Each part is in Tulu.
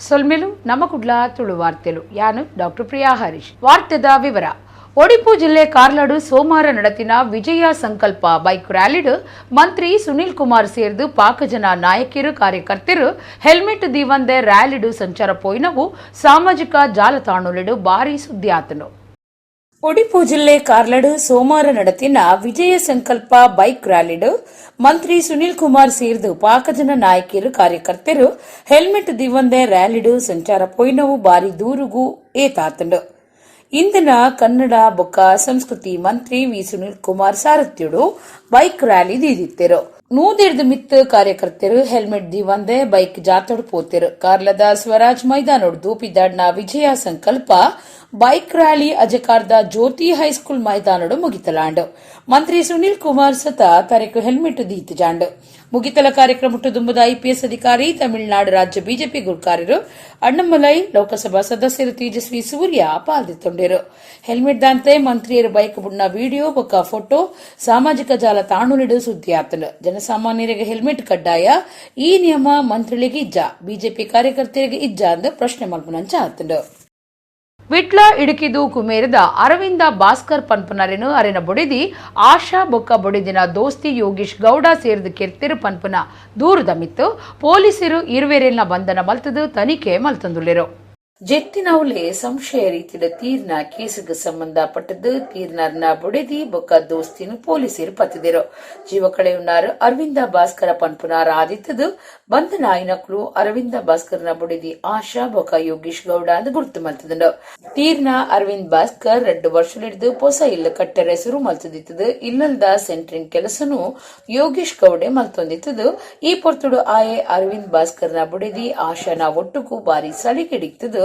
ಸೊಲ್ಮೆಲು ನಮ್ಮ ಕುಡ್ಲ ತುಳು ವಾರ್ತೆಲು. ಯಾನು ಡಾಕ್ಟರ್ ಪ್ರಿಯಾ ಹರೀಶ್. ವಾರ್ತೆದ ವಿವರ. ಒಡಿಪು ಜಿಲ್ಲೆ ಕಾರ್ಲಾಡು ಸೋಮವಾರ ನಡೆತಿನ ವಿಜಯ ಸಂಕಲ್ಪ ಬೈಕ್ ರ್ಯಾಲಿಡ್ ಮಂತ್ರಿ ಸುನೀಲ್ ಕುಮಾರ್ ಸೇರ್ದು ಪಾಕಜನ ನಾಯಕಿಯರು, ಕಾರ್ಯಕರ್ತರು ಹೆಲ್ಮೆಟ್ ದೀವಂದೆ ರ್ಯಾಲಿಡು ಸಂಚಾರ ಪೋಯಿನವು ಸಾಮಾಜಿಕ ಜಾಲತಾಣೊಲೆಡು ಭಾರಿ ಸುದ್ದಿ ಆತನು. ಒಡಿಪು ಜಿಲ್ಲೆ ಕಾರ್ಲಡು ಸೋಮವಾರ ನಡೆತಿನ ವಿಜಯ ಸಂಕಲ್ಪ ಬೈಕ್ ರ್ಯಾಲಿಡು ಮಂತ್ರಿ ಸುನೀಲ್ ಕುಮಾರ್ ಸೇರ್ದು ಪಾಕಜನ ನಾಯಕಿಯರು, ಕಾರ್ಯಕರ್ತರು ಹೆಲ್ಮೆಟ್ ದಿವಂದೆ ರ್ಯಾಲಿಡು ಸಂಚಾರ ಪೋಯಿನವು ಬಾರಿ ದೂರುಗು ಏತಾತಂಡು. ಇಂದಿನ ಕನ್ನಡ ಬೊಕ್ಕ ಸಂಸ್ಕೃತಿ ಮಂತ್ರಿ ವಿ ಸುನೀಲ್ ಕುಮಾರ್ ಸಾರಥ್ಯುಡು ಬೈಕ್ ರ್ಯಾಲಿ ದೀದಿತ್ತೆರು. ನೂದೆರ್ದು ಮಿತ್ತು ಕಾರ್ಯಕರ್ತರು ಹೆಲ್ಮೆಟ್ ದೀವಂದೆ ಬೈಕ್ ಜಾತಡು ಪೋತೆರು. ಕಾರ್ಲದ ಸ್ವರಾಜ್ ಮೈದಾನೊಡ್ದು ಪಿದಾಡ್ನ ವಿಜಯ ಸಂಕಲ್ಪ ಬೈಕ್ ರ್ಯಾಲಿ ಅಜಕಾರ್ದ ಜ್ಯೋತಿ ಹೈಸ್ಕೂಲ್ ಮೈದಾನಡು ಮುಗಿತಲಾಂಡು. ಮಂತ್ರಿ ಸುನೀಲ್ ಕುಮಾರ್ ಸತ ತರೆಕು ಹೆಲ್ಮೆಟ್ ದೀತಜಾಂಡು. ಮುಗಿತಲ ಕಾರ್ಯಕ್ರಮ ದುಂಬುದ ಐಪಿಎಸ್ ಅಧಿಕಾರಿ, ತಮಿಳುನಾಡು ರಾಜ್ಯ ಬಿಜೆಪಿ ಗುರ್ಕಾರರು ಅಣ್ಣಾಮಲೈ, ಲೋಕಸಭಾ ಸದಸ್ಯರು Tejasvi Surya ಪಾಲ್ದಿತ್ತೊಂಡಿರು. Helmet ದಾಂತೆ ಮಂತ್ರಿಯರು bike ಬುಡ್ನ video ಬೊಕ್ಕ ಫೋಟೋ ಸಾಮಾಜಿಕ ಜಾಲತಾಣುಲಿಡು ಸುದ್ದಿ ಆತನು. ಜನಸಾಮಾನ್ಯರಿಗೆ ಹೆಲ್ಮೆಟ್ ಕಡ್ಡಾಯ, ಈ ನಿಯಮ ಮಂತ್ರಿಗಳಿಗೆ ಇಜ್ಜ, ಬಿಜೆಪಿ ಕಾರ್ಯಕರ್ತರಿಗೆ ಇಜ್ಜ ಅಂದ್ ಪ್ರಶ್ನೆ ಮಲ್ಪುನಂಚ ಆತಂಡು. ವಿಟ್ಲ ಇಡುಕಿದು ಕುಮೇರದ ಅರವಿಂದ ಭಾಸ್ಕರ್ ಪನ್ಪುನರೆನು ಅರೆನ ಬೊಡಿದಿ ಆಶಾ ಬೊಕ್ಕ ಬೊಡಿದಿನ ದೋಸ್ತಿ ಯೋಗೀಶ್ ಗೌಡ ಸೇರ್ದು ಕೆರ್ತಿರು ಪನ್ಪುನ ದೂರದ ಮಿತ್ತು ಪೊಲೀಸರು ಇರುವೆರೆಲ್ನ ಬಂಧನ ಮಲ್ತದು ತನಿಖೆ ಮಲ್ತಂದುಲ್ಲೆರು. ಜೆತ್ತಿನೌಲೆ ಸಂಶಯ ರೀತಿಯ ತೀರ್ನ ಕೇಸುಗೆ ಸಂಬಂಧಪಟ್ಟದ್ದು ತೀರ್ನರ್ನ ಬೊಡೆದಿ ಬೊಕ್ಕ ದೋಸ್ತಿನ ಪೊಲೀಸರು ಪತ್ತಿದರು. ಜೀವ ಕಳೆಯುನ್ನಾರು ಅರವಿಂದ ಭಾಸ್ಕರ ಪನ್ಪುನಾರ್ ಆದಿತ್ತದು, ಬಂಧನ ಆಯಿನಕ್ಲು ಅರವಿಂದ ಭಾಸ್ಕರ್ನ ಬೊಡೆದಿ ಆಶಾ ಬೊಕ್ಕ ಯೋಗೀಶ್ ಗೌಡ ಅಂದ್ ಗುರ್ತು ಮಲ್ತದಂಡು. ತೀರ್ನ ಅರವಿಂದ್ ಭಾಸ್ಕರ್ 2 ವರ್ಷಲಿಡ್ದು ಪೊಸ ಇಲ್ಲು ಕಟ್ಟರೆ ಶುರು ಮಲ್ತದಿತ್ತದು. ಇಲ್ಲಲ್ದ ಸೆಂಟ್ರಿಂಗ್ ಕೆಲಸನು ಯೋಗೀಶ್ ಗೌಡೆ ಮಲ್ತೊಂದಿತ್ತದು. ಈ ಪೊರ್ತುಡು ಆಯೆ ಅರವಿಂದ್ ಭಾಸ್ಕರ್ನ ಬೊಡೆದಿ ಆಶಾನ ಒಟ್ಟುಗು ಬಾರಿ ಸಲಿಗೆಡಿತ್ತದು,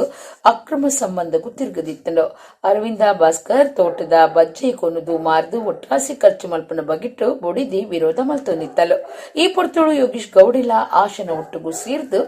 ಅಕ್ರಮ ಸಂಬಂಧಕ್ಕೂ ತಿರುಗದಿತ್ತನು. ಅರವಿಂದ ಭಾಸ್ಕರ್ ತೋಟದ ಬಜ್ಜೆ ಕೊನುದು ಮಾರ್ದು ಒಟ್ರಾಸಿ ಖರ್ಚು ಮಲ್ಪನ ಬಗಿಟ್ಟು ಬೊಡಿದಿ ವಿರೋಧ ಮಲ್ತೊಂದಿತ್ತಲು. ಈ ಪೊರ್ತುಡು ಯೋಗೀಶ್ ಗೌಡಿಲ ಆಶನ ಒಟ್ಟುಗು ಸೇರ್ದು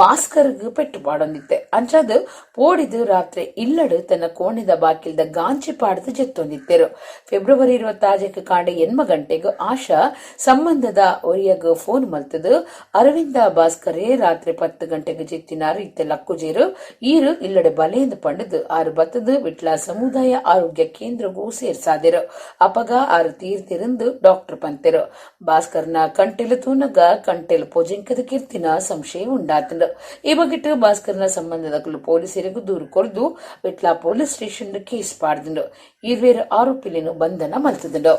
ಭಾಸ್ಕರ್ಗ್ ಪೆಟ್ಟು ಪಾಡೊಂದಿತ್ತೆ. ಅಂಚಾದ್ ಪೋಡಿದು ರಾತ್ರಿ ಇಲ್ಲಡು ತನ್ನ ಕೋಣೆದ ಬಾಕಿಲ್ದ ಗಾಂಚಿ ಪಾಡ್ದು ಜೆತ್ತೊಂದಿತ್ತೆರು. ಫೆಬ್ರವರಿ 26ಕ್ಕೆ ಕಾಂಡೆ 8 ಗಂಟೆಗೆ ಆಶಾ ಸಂಬಂಧದ ಒರಿಯಗ್ ಫೋನ್ ಮಲ್ತದು, ಅರವಿಂದ ಭಾಸ್ಕರೇ ರಾತ್ರಿ 10 ಗಂಟೆಗೆ ಜೆತ್ತಿನಾರು, ಇತ್ತೆ ಲಕ್ಕುಜೇರು, ಈರು ಇಲ್ಲಡೆ ಬಲೆಯಿಂದ ಪಂಡದು ಆರು ಬತ್ತದು ವಿಟ್ಲ ಸಮುದಾಯ ಆರೋಗ್ಯ ಕೇಂದ್ರಗೂ ಸೇರ್ಸಾದಿರು. ಅಪಗ ಆರು ತೀರ್ತಿರಂದು ಡಾಕ್ಟರ್ ಪಂತೆರು. ಭಾಸ್ಕರ್ನ ಕಂಟೆಲು ತೂನಗ ಕಂಟೆಲ್ ಪೊಜೆಂಕದ ಕೀರ್ತಿನ ಸಂಶಯ ಉಂಡಾತಂಡು. ಈ ಬಗ್ಗೆಟ್ಟು ಭಾಸ್ಕರ್ನ ಸಂಬಂಧದ ಪೊಲೀಸರಿಗೂ ದೂರು ಕೊರ್ದು ವಿಟ್ಲ police station case ಪಾಡ್ದಂಡು. ಇರ್ವೇರು ಆರೋಪಿలను ಬಂಧನ ಮಲ್ತದಂಡು.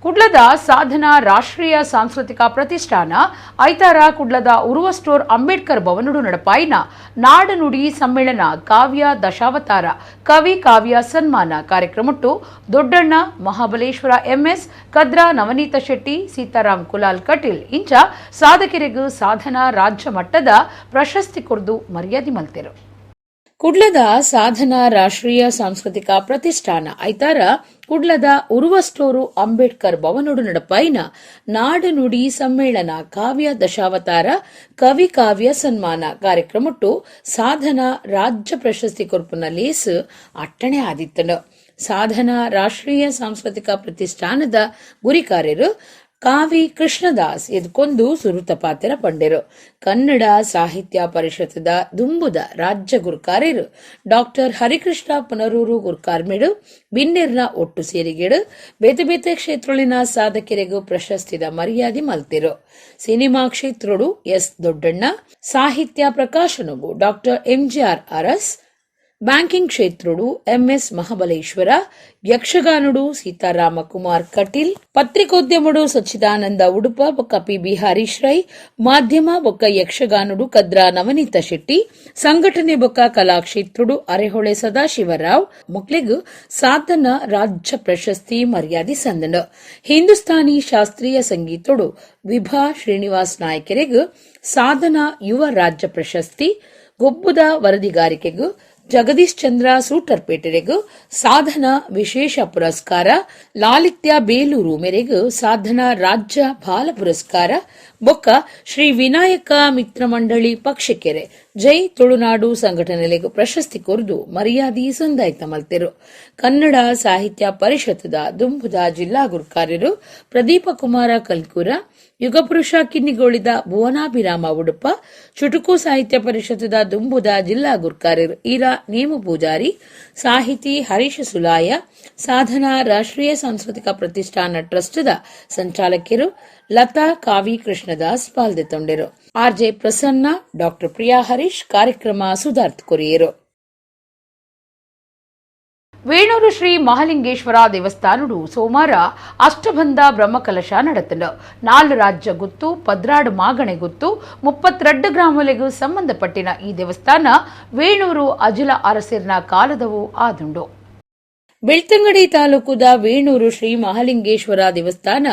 ಕುಡ್ಲದ ಸಾಧನಾ ರಾಷ್ಟ್ರೀಯ ಸಾಂಸ್ಕೃತಿಕ ಪ್ರತಿಷ್ಠಾನ ಐತಾರ ಕುಡ್ಲದ ಉರುವ ಸ್ಟೋರ್ ಅಂಬೇಡ್ಕರ್ ಭವನುಡು ನಡಪಾಯಿನ ನಾಡನುಡಿ ಸಮ್ಮೇಳನ ಕಾವ್ಯ ದಶಾವತಾರ ಕವಿ ಕಾವ್ಯ ಸನ್ಮಾನ ಕಾರ್ಯಕ್ರಮಟ್ಟು ದೊಡ್ಡಣ್ಣ, ಮಹಾಬಲೇಶ್ವರ ಎಂಎಸ್, ಕದ್ರಾ ನವನೀತ ಶೆಟ್ಟಿ, ಸೀತಾರಾಮ್ ಕುಲಾಲ್ ಕಟೀಲ್ ಇಂಚ ಸಾಧಕರಿಗೂ ಸಾಧನಾ ರಾಜ್ಯ ಮಟ್ಟದ ಪ್ರಶಸ್ತಿ ಕೊರ್ದು ಮರ್ಯಾದೆ ಮಲ್ತೆರು. ಕುಡ್ಲದ ಸಾಧನಾ ರಾಷ್ಟ್ರೀಯ ಸಾಂಸ್ಕೃತಿಕ ಪ್ರತಿಷ್ಠಾನ ಐತಾರ ಕುಡ್ಲದ ಉರುವ ಸ್ಟೋರು ಅಂಬೇಡ್ಕರ್ ಭವನೊಡು ನಡಪಾಯಿನ ನಾಡನುಡಿ ಸಮ್ಮೇಳನ ಕಾವ್ಯ ದಶಾವತಾರ ಕವಿ ಕಾವ್ಯ ಸನ್ಮಾನ ಕಾರ್ಯಕ್ರಮಟ್ಟು ಸಾಧನಾ ರಾಜ್ಯ ಪ್ರಶಸ್ತಿ ಕೊರ್ಪುನ ಲೇಸ್ ಅಟ್ಟಣೆ ಆದಿತ್ತನು. ಸಾಧನಾ ರಾಷ್ಟ್ರೀಯ ಸಾಂಸ್ಕೃತಿಕ ಪ್ರತಿಷ್ಠಾನದ ಗುರಿಕಾರ್ಯರು ಕಾವಿ ಕೃಷ್ಣದಾಸ್ ಎದ್ಕೊಂದು ಸುರುತ ಪಾತ್ರ ಪಂಡೆರು. ಕನ್ನಡ ಸಾಹಿತ್ಯ ಪರಿಷತ್ದ ದುಂಬುದ ರಾಜ್ಯ ಗುರುಕಾರ್ಯರು ಡಾಕ್ಟರ್ ಹರಿಕೃಷ್ಣ ಪುನರೂರು ಗುರ್ಕಾರ್ಮೇಡು ಬಿನ್ನೆರ್ನ ಒಟ್ಟು ಸೇರಿಗೇಡು ಬೇತೆ ಬೇತೆ ಕ್ಷೇತ್ರಲಿನ ಸಾಧಕರಿಗೂ ಪ್ರಶಸ್ತಿದ ಮರ್ಯಾದೆ ಮಲ್ತಿರು. ಸಿನಿಮಾ ಕ್ಷೇತ್ರಡು ಎಸ್ ದೊಡ್ಡಣ್ಣ, ಸಾಹಿತ್ಯ ಪ್ರಕಾಶನಗು doctor MGR Aras, banking ಕ್ಷೇತ್ರುಡು MS Mahabaleshwar, ಯಕ್ಷಗಾನುಡು Sitarama Kumar Kateel, ಪತ್ರಿಕೋದ್ಯಮುಡು ಸಚ್ಚಿದಾನಂದ ಉಡುಪ ಬೊಕ್ಕ ಪಿಬಿ ಹರೀಶ್ ರೈ, ಮಾಧ್ಯಮ ಬೊಕ್ಕ ಯಕ್ಷಗಾನುಡು ಕದ್ರಾ ನವನೀತ ಶೆಟ್ಟಿ, ಸಂಘಟನೆ ಬೊಕ್ಕ ಕಲಾಕ್ಷೇತ್ರುಡು ಅರೆಹೊಳೆ ಸದಾಶಿವರಾವ್ ಮೊಕ್ಲೆಗ್ ಸಾಧನ ರಾಜ್ಯ ಪ್ರಶಸ್ತಿ ಮರ್ಯಾದೆ ಸಂದನು. ಹಿಂದೂಸ್ತಾನಿ ಶಾಸ್ತ್ರೀಯ ಸಂಗೀತೋಡು ವಿಭಾ ಶ್ರೀನಿವಾಸ್ ನಾಯಕರಿಗ್ ಸಾಧನಾ ಯುವ ರಾಜ್ಯ ಪ್ರಶಸ್ತಿ, ಗೊಬ್ಬುದ ವರದಿಗಾರಿಕೆಗೂ ಜಗದೀಶ್ ಚಂದ್ರ ಸೂಟರ್ಪೇಟೆರೆಗು ಸಾಧನಾ ವಿಶೇಷ ಪುರಸ್ಕಾರ, ಲಾಲಿತ್ಯ ಬೇಲೂರು ಮೇರೆಗೂ ಸಾಧನಾ ರಾಜ್ಯ ಬಾಲ ಪುರಸ್ಕಾರ, ಬೊಕ್ಕ ಶ್ರೀ ವಿನಾಯಕ ಮಿತ್ರ ಮಂಡಳಿ ಪಕ್ಷಿಕೆರೆ ಜೈ ತುಳುನಾಡು ಸಂಘಟನೆಲೆಗ್ ಪ್ರಶಸ್ತಿ ಕೊರ್ದು ಮರ್ಯಾದಿ ಸಂದಾಯ್ತ ಮಲ್ತೆರು. ಕನ್ನಡ ಸಾಹಿತ್ಯ ಪರಿಷತ್ದ ದುಂಬುದ ಜಿಲ್ಲಾ ಗುರ್ಕಾರ್ಯರು ಪ್ರದೀಪ ಕುಮಾರ ಕಲ್ಕೂರ, ಯುಗಪುರುಷ ಕಿನ್ನಿಗೋಳಿದ ಭುವನಾಭಿರಾಮ ಉಡುಪ, ಚುಟುಕು ಸಾಹಿತ್ಯ ಪರಿಷತ್ದ ದುಂಬುದ ಜಿಲ್ಲಾ ಗುರ್ಕಾರ್ಯರು ಈರಾ ನೇಮು ಪೂಜಾರಿ, ಸಾಹಿತಿ ಹರೀಶ ಸುಲಾಯ, ಸಾಧನಾ ರಾಷ್ಟ್ರೀಯ ಸಾಂಸ್ಕೃತಿಕ ಪ್ರತಿಷ್ಠಾನ ಟ್ರಸ್ಟ್ದ ಸಂಚಾಲಕರು ಲತಾ ಕಾವಿ ಕೃಷ್ಣದಾಸ್ ಪಾಲ್ದೆತೊಂಡೆರು. ಆರ್ಜೆ ಪ್ರಸನ್ನ, ಡಾಕ್ಟರ್ ಪ್ರಿಯಾ ಹರೀಶ್ ಕಾರ್ಯಕ್ರಮ ಸುಧಾರ್ತ್ ಕೊರಿಯರು. ವೇಣೂರು ಶ್ರೀ ಮಹಾಲಿಂಗೇಶ್ವರ ದೇವಸ್ಥಾನಡು ಸೋಮವಾರ ಅಷ್ಟಬಂಧ ಬ್ರಹ್ಮಕಲಶ ನಡತಂಡು. 4 ರಾಜ್ಯ ಗುತ್ತು, 12 ಮಾಗಣೆ ಗುತ್ತು, 32 ಗ್ರಾಮಲೆಗೂ ಸಂಬಂಧಪಟ್ಟಿನ ಈ ದೇವಸ್ಥಾನ ವೇಣೂರು ಅಜಿಲ ಅರಸಿರ್ನ ಕಾಲದವು ಆದುಂಡು. ಬೆಳ್ತಂಗಡಿ ತಾಲೂಕುದ ವೇಣೂರು ಶ್ರೀ ಮಹಾಲಿಂಗೇಶ್ವರ ದೇವಸ್ಥಾನ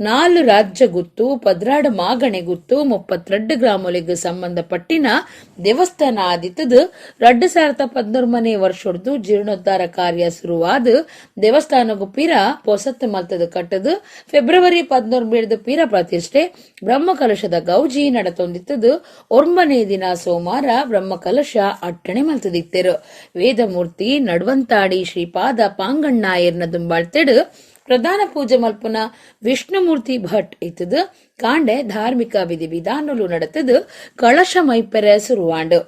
4 ರಾಜ್ಯ ಗುತ್ತು, 12 ಮಾಗಣೆ ಗುತ್ತು, 32 ಗ್ರಾಮಲೆಗ್ ಸಂಬಂಧಪಟ್ಟಿನ ದೇವಸ್ಥಾನ ಆದಿತ್ತದು. 2013 ವರ್ಷದ್ದು ಜೀರ್ಣೋದ್ಧಾರ ಕಾರ್ಯ ಶುರುವಾದ ದೇವಸ್ಥಾನಗು ಪೀರ ಪೊಸತ್ತು ಮಲ್ತದ ಕಟ್ಟದು ಫೆಬ್ರವರಿ 13 ಪೀರ ಪ್ರತಿಷ್ಠೆ ಬ್ರಹ್ಮಕಲಶದ ಗೌಜಿ ನಡತೊಂದಿತ್ತದು. 9ನೇ ದಿನ ಸೋಮವಾರ ಬ್ರಹ್ಮಕಲಶ ಅಟ್ಟಣೆ ಮಲ್ತದಿತ್ತೆರು. ವೇದಮೂರ್ತಿ ನಡುವಂತಾಡಿ ಶ್ರೀಪಾದ ಪಾಂಗಣ್ಣಾಯರ್ನ ದುಂಬಾಳ್ತೆಡು ಪ್ರಧಾನ ಪೂಜೆ ಮಲ್ಪುನ ವಿಷ್ಣುಮೂರ್ತಿ ಭಟ್ ಇತ್ತದು. ಕಾಂಡೆ ಧಾರ್ಮಿಕ ವಿಧಿವಿಧಾನಲು ನಡೆತದು ಕಳಶ ಮೈಪೆರೆ ಸುರುವಾಂಡು.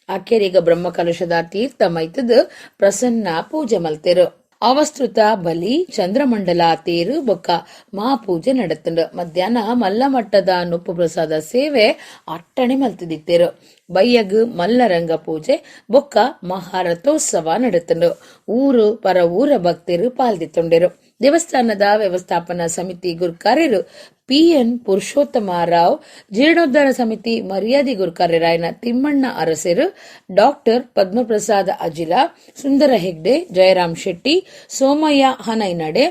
ಅಕೆರಿಗ ಬ್ರಹ್ಮಕಲಶದ ತೀರ್ಥ ಮೈತದು ಪ್ರಸನ್ನ ಪೂಜೆ ಮಲ್ತೆರು. ಅವಸ್ತೃತ ಬಲಿ ಚಂದ್ರಮಂಡಲ ತೇರು ಬೊಕ್ಕ ಮಾ ಪೂಜೆ ನಡೆತಂಡು. ಮಧ್ಯಾಹ್ನ ಮಲ್ಲಮಟ್ಟದ ನುಪ್ಪು ಪ್ರಸಾದ ಸೇವೆ ಅಟ್ಟಣೆ ಮಲ್ತದಿತ್ತೇರು. ಬಯ್ಯಗ್ ಮಲ್ಲರಂಗ ಪೂಜೆ ಬೊಕ್ಕ ಮಹಾರಥೋತ್ಸವ ನಡೆತಂಡು. ಊರು ಪರ ಊರ ಭಕ್ತರು ಪಾಲ್ದಿತ್ತೊಂಡೆರು. ದೇವಸ್ಥಾನದ ವ್ಯವಸ್ಥಾಪನಾ ಸಮಿತಿ ಗುರ್ಕಾರ್ಯರು ಪಿಎನ್ ಪುರುಷೋತ್ತಮ ರಾವ್, ಜೀರ್ಣೋದ್ಧಾರ ಸಮಿತಿ ಮರ್ಯಾದಿ ಗುರ್ಕಾರ್ಯರಾಯನ ತಿಮ್ಮಣ್ಣ ಅರಸರು, ಡಾಕ್ಟರ್ ಪದ್ಮಪ್ರಸಾದ ಅಜಿಲ, ಸುಂದರ ಹೆಗ್ಡೆ, ಜಯರಾಮ್ ಶೆಟ್ಟಿ, ಸೋಮಯ್ಯ ಹನೈನಡೆ,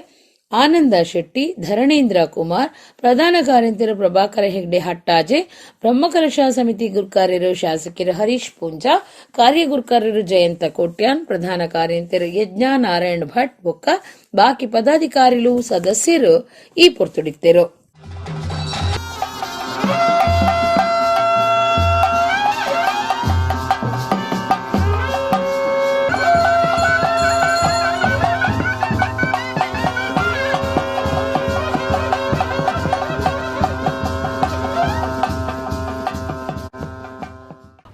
ಆನಂದ ಶೆಟ್ಟಿ, ಧರಣೇಂದ್ರ ಕುಮಾರ್, ಪ್ರಧಾನ ಕಾರ್ಯಂತರು ಪ್ರಭಾಕರ ಹೆಗ್ಡೆ ಹಟ್ಟಾಜೆ, ಬ್ರಹ್ಮಕಲಶ ಸಮಿತಿ ಗುರ್ಕಾರ್ಯರು ಶಾಸಕರು ಹರೀಶ್ ಪೂಂಜಾ, ಕಾರ್ಯಗುರ್ಕಾರ್ಯರು ಜಯಂತ ಕೋಟ್ಯಾನ್, ಪ್ರಧಾನ ಕಾರ್ಯಂತರು ಯಜ್ಞ ನಾರಾಯಣ್ ಭಟ್ ಬೊಕ್ಕ ಬಾಕಿ ಪದಾಧಿಕಾರಿಗಳು ಸದಸ್ಯರು ಈ ಪೊರ್ತುಡಿತ್ತರು.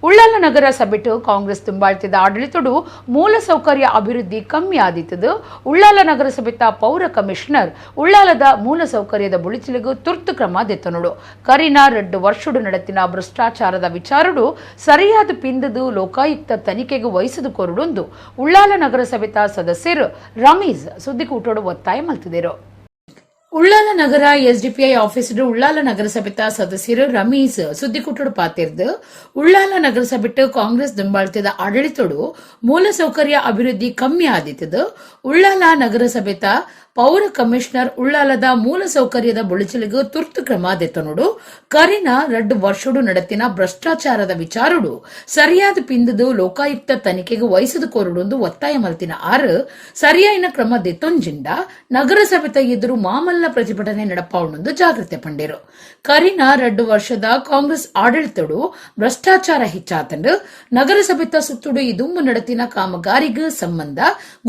ಉಳ್ಳಾಲ ನಗರ ಸಭೆಟು ಕಾಂಗ್ರೆಸ್ ತುಂಬಾಳ್ತಿದ್ದ ಆಡಳಿತಡು ಮೂಲಸೌಕರ್ಯ ಅಭಿವೃದ್ಧಿ ಕಮ್ಮಿ ಆದಿತ್ತದು. ಉಳ್ಳಾಲ ನಗರಸಭೆತ ಪೌರ ಕಮಿಷನರ್ ಉಳ್ಳಾಲದ ಮೂಲಸೌಕರ್ಯದ ಬುಳಿಚಿಲಿಗೂ ತುರ್ತು ಕ್ರಮ ದೆತ್ತನುಡು. ಕರಿನ 2 ವರ್ಷಡು ನಡೆತಿನ ಭ್ರಷ್ಟಾಚಾರದ ವಿಚಾರಡು ಸರಿಯಾದ ಪಿಂದದು ಲೋಕಾಯುಕ್ತ ತನಿಖೆಗೂ ವಹಿಸದು ಕೊರಡುಂದು ಉಳ್ಳಾಲ ನಗರಸಭೆತ ಸದಸ್ಯರು ರಮೀಸ್ ಸುದ್ದಿಕೂಟೋಡು ಒತ್ತಾಯ ಮಲ್ತಿದರು. ಉಳ್ಳಾಲ ನಗರ ಎಸ್ಡಿಪಿಐ ಆಫೀಸರ್ ಉಳ್ಳಾಲ ನಗರಸಭೆತ ಸದಸ್ಯರು ರಮೀಸ್ ಸುದ್ದಿಕೂಟಡು ಪಾತಿರ್ದು ಉಳ್ಳಾಲ ನಗರಸಭೆಟ್ ಕಾಂಗ್ರೆಸ್ ದುಂಬಾಳ್ತಿದ ಆಡಳಿತಡು ಮೂಲಸೌಕರ್ಯ ಅಭಿವೃದ್ಧಿ ಕಮ್ಮಿ ಆದಿತ್ತದು. ಉಳ್ಳಾಲ ನಗರಸಭೆತ ಪೌರ ಕಮಿಷನರ್ ಉಳ್ಳಾಲದ ಮೂಲಸೌಕರ್ಯದ ಬುಳಿಚಲಿಗೂ ತುರ್ತು ಕ್ರಮ ದೆತ್ತನುಡು. ಕರಿನ 2 ವರ್ಷಡು ನಡೆತಿನ ಭ್ರಷ್ಟಾಚಾರದ ವಿಚಾರಡು ಸರಿಯಾದ ಪಿಂದದು ಲೋಕಾಯುಕ್ತ ತನಿಖೆಗೆ ವಹಿಸದು ಕೋರುಡೊಂದು ಒತ್ತಾಯ ಮಲ್ತಿನ ಆರು ಸರಿಯಾಯಿನ ಕ್ರಮ ದೆತ್ತೊಂಜಿಂಡ ನಗರಸಭೆತ ಎದುರು ಮಾಮಲ್ಲ ಪ್ರತಿಭಟನೆ ನಡಪಾವಣೊಂದು ಜಾಗೃತೆ ಪಂಡೇರು. ಕರಿನ 2 ವರ್ಷದ ಕಾಂಗ್ರೆಸ್ ಆಡಳಿತಡು ಭ್ರಷ್ಟಾಚಾರ ಹೆಚ್ಚಾತಂಡು ನಗರಸಭೆತ ಸುತ್ತುಡು ಇದುಂಬು ನಡತಿನ ಕಾಮಗಾರಿಗೂ ಸಂಬಂಧ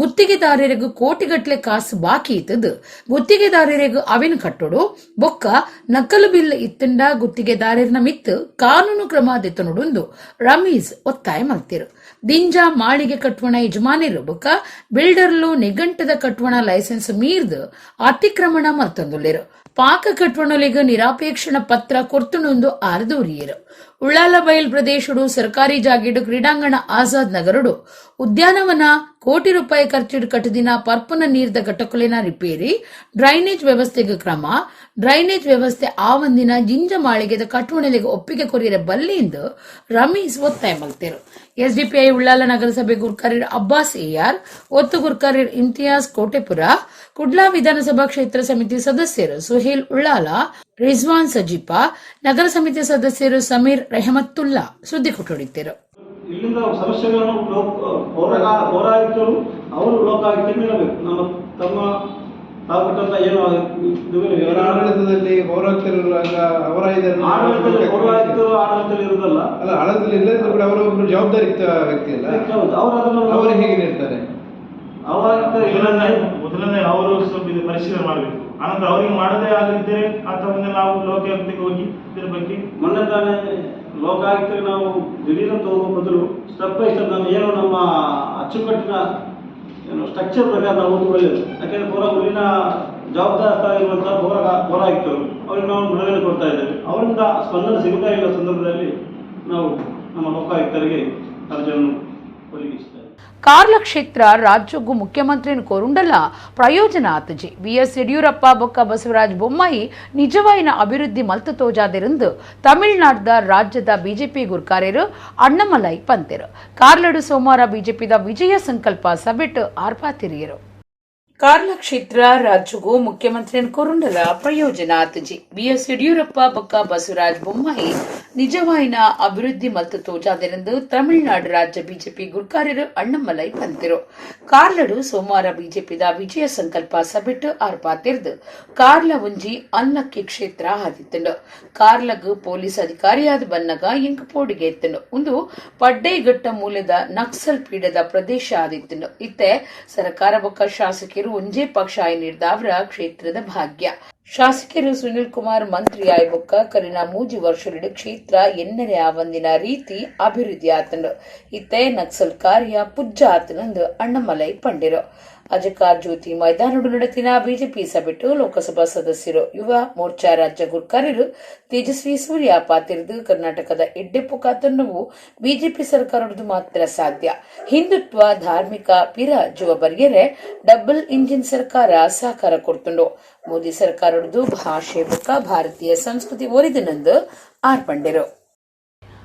ಗುತ್ತಿಗೆದಾರರಿಗೂ ಕೋಟಿಗಟ್ಟಲೆ ಕಾಸು ಬಾಕಿ ಇತ್ತದು. ಗುತ್ತಿಗೆದಾರರಿಗೂ ಅವಿನ ಕಟ್ಟೋಡು ಬೊಕ್ಕ ನಕಲು ಬಿಲ್ ಇತ್ತಂಡ ಗುತ್ತಿಗೆದಾರರಿನ ಮಿತ್ತು ಕಾನೂನು ಕ್ರಮ ದೆತ್ತನುಡುಂದು ರಮೀಸ್ ಒತ್ತಾಯ ಮಲ್ತಿರು. ದಿಂಜಾ ಮಾಳಿಗೆ ಕಟ್ವಣ ಯಜಮಾನಿರು ಬೊಕ್ಕ ಬಿಲ್ಡರ್ಲು ನಿಘಂಟದ ಕಟ್ವಣ ಲೈಸೆನ್ಸ್ ಮೀರ್ದು ಅತಿಕ್ರಮಣ ಮರ್ತೊಂದುಲ್ಲೆರು. ಪಾಕ ಕಟ್ವಣಲಿಗ ನಿರಾಪೇಕ್ಷಣ ಪತ್ರ ಕೊರ್ತುಣೊಂದು ಆರ್ದೂರಿಯರು. ಉಳ್ಳಾಲ ಬಯಲ್ ಪ್ರದೇಶಡು ಸರ್ಕಾರಿ ಜಾಗಿಡು ಕ್ರೀಡಾಂಗಣ ಆಜಾದ್ ನಗರಡು ಉದ್ಯಾನವನ ಕೋಟಿ ರೂಪಾಯಿ ಖರ್ಚಿಡು ಕಟ್ಟದಿನ ಪರ್ಪನ ನೀರ್ದ ಘಟಕಲಿನ ರಿಪೇರಿ, ಡ್ರೈನೇಜ್ ವ್ಯವಸ್ಥೆಗೆ ಕ್ರಮ, ಡ್ರೈನೇಜ್ ವ್ಯವಸ್ಥೆ ಆ ಒಂದಿನ ಜಿಂಜ ಮಾಳಿಗೆದ ಕಟ್ಟುವಣೆಲೆಗೆ ಒಪ್ಪಿಗೆ ಕೊರಿಯರ ಬಲ್ಲಿಂದು ರಮೀಸ್ ಒತ್ತಾಯ ಮಲ್ತೇರು. ಎಸ್ಡಿಪಿಐ ಉಳ್ಳಾಲ ನಗರಸಭೆ ಗುರ್ಕಾರ್ಯರ್ ಅಬ್ಬಾಸ್ ಎಆರ್, ಒತ್ತು ಗುರ್ಕಾರ್ಯರ್ ಇಮ್ತಿಯಾಸ್ ಕೋಟೆಪುರ, ಕುಡ್ಲಾ ವಿಧಾನಸಭಾ ಕ್ಷೇತ್ರ ಸಮಿತಿ ಸದಸ್ಯರು ಸುಹೇಲ್ ಉಳ್ಳಾಲ, ರಿಜ್ವಾನ್ ಸಜೀಪಾ, ನಗರ ಸಮಿತಿ ಸದಸ್ಯರು ಸಮೀರ್ ರೆಹಮತ್ತುಲ್ಲಾ ಸುದ್ದಿ ಕೊಟ್ಟೊಡಿದ್ದರು. ಇಲ್ಲಿಂದ ಸಮಸ್ಯೆಗಳನ್ನು ಪೌರಾಯುಕ್ತರು ಅವರು ಲೋಕಾಯುಕ್ತರಿಗೆ ನೀಡಬೇಕು. ನಮ್ಮ ತಮ್ಮ ತಾವು ಕೊಟ್ಟಂತ ಏನು ಇದು ಆಡಳಿತದಲ್ಲಿ ಪೌರಾಯುಕ್ತರಿರುವಾಗ ಅವರ ಆಡಳಿತದಲ್ಲಿ ಪೌರಾಯುಕ್ತರು ಆಡಳಿತದಲ್ಲಿ ಇರುವುದಲ್ಲ. ಅಲ್ಲ, ಆಡಳಿತದಲ್ಲಿ ಇಲ್ಲದಿದ್ರು ಕೂಡ ಅವರು ಒಬ್ಬರು ಜವಾಬ್ದಾರಿಯುತ ವ್ಯಕ್ತಿ ಅಲ್ಲ. ಹೌದು, ಅವರು ಅದನ್ನು ಅವರು ಹೇಗೆ ನೀಡ್ತಾರೆ? ಅವರಾಯುಕ್ತ ಮೊದಲನೇ ಅವರು ಸ್ವಲ್ಪ ಇದು ಪರಿಶೀಲನೆ ಮಾಡಬೇಕು. ಆನಂತರ ಅವರಿಗೆ ಮಾಡದೇ ಆಗದಿದ್ದರೆ ಅಥವಾ ಮುಂದೆ ನಾವು ಲೋಕಾಯುಕ್ತಕ್ಕೆ ಹೋಗಿ ಇದರ ಬಗ್ಗೆ ಮೊನ್ನೆ ತಾನೇ ಲೋಕಾಯುಕ್ತರಿಗೆ ನಾವು ದಿಢೀರಂತ ಹೋಗುವ ಬದಲು ಸ್ಟೆಪ್ ಬೈ ಸ್ಟೆಪ್ ನಾವು ಏನು ನಮ್ಮ ಅಚ್ಚುಕಟ್ಟಿನ ಏನು ಸ್ಟ್ರಕ್ಚರ್ ಪ್ರಕಾರ ನಾವು ಹೋಗಿ ಒಳ್ಳೆಯದು. ಯಾಕೆಂದರೆ ಪೌರ ಊರಿನ ಜವಾಬ್ದಾರ ಇರುವಂಥ ಪೌರಾಯುಕ್ತರು ಅವ್ರಿಗೆ ನಾವು ಮನವಿಯನ್ನು ಕೊಡ್ತಾ ಇದ್ದೇವೆ. ಅವರಿಂದ ಸ್ಪಂದನೆ ಸಿಗುತ್ತಾ ಇಲ್ಲ ಸಂದರ್ಭದಲ್ಲಿ ನಾವು ನಮ್ಮ ಲೋಕಾಯುಕ್ತರಿಗೆ ಅರ್ಜಿಯನ್ನು ಕೊಡಲಿಕ್ಕೆ ಇಷ್ಟ. ಕಾರ್ಲ ಕ್ಷೇತ್ರ ರಾಜ್ಯಕ್ಕೂ ಮುಖ್ಯಮಂತ್ರಿನ ಕೋರುಂಡಲ್ಲ ಪ್ರಯೋಜನ ಆತಜಿ. ಬಿಎಸ್ ಯಡಿಯೂರಪ್ಪ ಬೊಕ್ಕ ಬಸವರಾಜ ಬೊಮ್ಮಾಯಿ ನಿಜವಾಯಿನ ಅಭಿವೃದ್ಧಿ ಮಲ್ತು ತೋಜಾದಿರಂದು ತಮಿಳುನಾಡ್ದ ರಾಜ್ಯದ ಬಿಜೆಪಿ ಗುರ್ಕಾರ್ಯರು ಅಣ್ಣಮಲೈ ಪಂತೆರು. ಕಾರ್ಲಡು ಸೋಮವಾರ ಬಿಜೆಪಿದ ವಿಜಯ ಸಂಕಲ್ಪ ಸಭೆಟ್ ಆರ್ಪಾತಿರಿಯರು. ಕಾರ್ಲ ಕ್ಷೇತ್ರ ರಾಜ್ಯಗೂ ಮುಖ್ಯಮಂತ್ರಿ ಕೊರುಂಡಲ ಪ್ರಯೋಜನ ಆತಜಿ. ಬಿಎಸ್ ಯಡಿಯೂರಪ್ಪ ಬೊಕ್ಕ ಬಸವರಾಜ ಬೊಮ್ಮಾಯಿ ನಿಜವಾಯಿನ ಅಭಿವೃದ್ಧಿ ಮಲ್ತು ತೋಜಾದಿರೆಂದು ತಮಿಳುನಾಡು ರಾಜ್ಯ ಬಿಜೆಪಿ ಗುರ್ಕಾರ್ಯರು ಅಣ್ಣಮಲೈ ಪಂತಿರು. ಕಾರ್ಲಡು ಸೋಮವಾರ ಬಿಜೆಪಿದ ವಿಜಯ ಸಂಕಲ್ಪ ಸಭೆಟ್ ಆರ್ಪಾತಿರ್ದು ಕಾರ್ಲ ಒಂಜಿ ಅಲ್ಲಕ್ಕಿ ಕ್ಷೇತ್ರ ಆದಿತ್ತಂಡು. ಕಾರ್ಲಗ್ ಪೊಲೀಸ್ ಅಧಿಕಾರಿಯಾದ ಬನ್ನಗ ಎಂಕ್ ಪೋಡಿಗೆ ಎತ್ತಂಡು. ಒಂದು ಪಡ್ಡೈಘಟ್ಟ ಮೂಲದ ನಕ್ಸಲ್ ಪೀಡದ ಪ್ರದೇಶ ಆದಿತ್ತಂಡು. ಇತ್ತೆ ಸರ್ಕಾರ ಬೊಕ್ಕ ಶಾಸಕರು ಒಂಜೇ ಪಕ್ಷ ನೀಡಿದವರ ಕ್ಷೇತ್ರದ ಭಾಗ್ಯ. ಶಾಸಕರು ಸುನಿಲ್ ಕುಮಾರ್ ಮಂತ್ರಿ ಆಯ್ಬೊಕ್ಕ ಕರಿನ 3 ವರ್ಷದ ಕ್ಷೇತ್ರ ಎನ್ನರೆ ಆವಂದಿನ ರೀತಿ ಅಭಿವೃದ್ಧಿ ಆತಂಡು. ಇತ್ತೆ ನಕ್ಸಲ್ ಕಾರ್ಯ ಪುಜ್ಜ ಆತನಂದು ಅಣ್ಣಮಲೈ ಪಂಡಿರು. ಅಜಕಾರ್ ಜ್ಯೋತಿ ಮೈದಾನಡು ನಡೆತಿನ ಬಿಜೆಪಿ ಸಭೆಟ್ಟು ಲೋಕಸಭಾ ಸದಸ್ಯರು ಯುವ ಮೋರ್ಚಾ ರಾಜ್ಯ ಗುರ್ಕಾರ್ಯರು ತೇಜಸ್ವಿ ಸೂರ್ಯ ಪಾತಿರಿದು ಕರ್ನಾಟಕದ ಎಡ್ಡೆಪ್ಪು ಕಾತನ್ನವು ಬಿಜೆಪಿ ಸರ್ಕಾರದ್ದು ಮಾತ್ರ ಸಾಧ್ಯ. ಹಿಂದುತ್ವ ಧಾರ್ಮಿಕ ಪಿರ ಜುವ ಬರ್ಗೆರೆ ಡಬಲ್ ಇಂಜಿನ್ ಸರ್ಕಾರ ಸಹಕಾರ ಕೊಡ್ತುಂಡು. ಮೋದಿ ಸರ್ಕಾರದ್ದು ಭಾಷೆ ಬುಕ್ಕ ಭಾರತೀಯ ಸಂಸ್ಕೃತಿ ಒರಿದನಂದು ಆರ್ಪಂಡಿರು.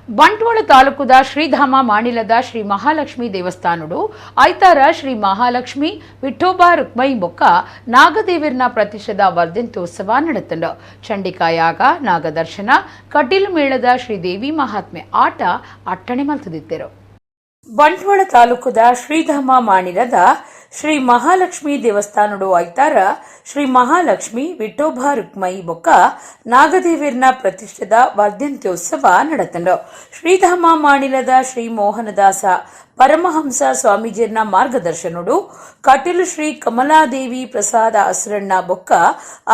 ಬಂಟ್ವಾಳ ತಾಲೂಕುದ ಶ್ರೀಧಾಮ ಮಾಣಿಲದ ಶ್ರೀ ಮಹಾಲಕ್ಷ್ಮಿ ದೇವಸ್ಥಾನಡು ಐತಾರ ಶ್ರೀ ಮಹಾಲಕ್ಷ್ಮಿ ವಿಠೋಬಾ ರುಕ್ಮೈ ಬೊಕ್ಕ ನಾಗದೇವಿರ್ನ ಪ್ರತಿಷ್ಠದ ವರ್ಧಂತ್ಯೋತ್ಸವ ನಡೆತಂಡು. ಚಂಡಿಕಾಯಾಗ ನಾಗದರ್ಶನ ಕಟೀಲು ಮೇಳದ ಶ್ರೀದೇವಿ ಮಹಾತ್ಮೆ ಆಟ ಅಟ್ಟಣೆ ಮಲ್ತದಿದ್ದರು. ಬಂಟ್ವಾಳ ತಾಲೂಕುದ ಶ್ರೀಧಾಮ ಮಾಣಿಲದ ಶ್ರೀ ಮಹಾಲಕ್ಷ್ಮಿ ದೇವಸ್ಥಾನಡು ಐತಾರ ಶ್ರೀ ಮಹಾಲಕ್ಷ್ಮಿ ವಿಠೋಬಾ ರುಕ್ಮೈ ಬೊಕ್ಕ ನಾಗದೇವಿರ್ನ ಪ್ರತಿಷ್ಠದ ವರ್ಧಂತ್ಯೋತ್ಸವ ನಡೆತಂಡು. ಶ್ರೀಧಾಮ ಮಾಣಿಲದ ಶ್ರೀ ಮೋಹನದಾಸ ಪರಮಹಂಸ ಸ್ವಾಮೀಜಿರ್ನ ಮಾರ್ಗದರ್ಶನಡು ಕಟೀಲು ಶ್ರೀ ಕಮಲಾದೇವಿ ಪ್ರಸಾದ ಆಸ್ರಣ್ಣ ಬೊಕ್ಕ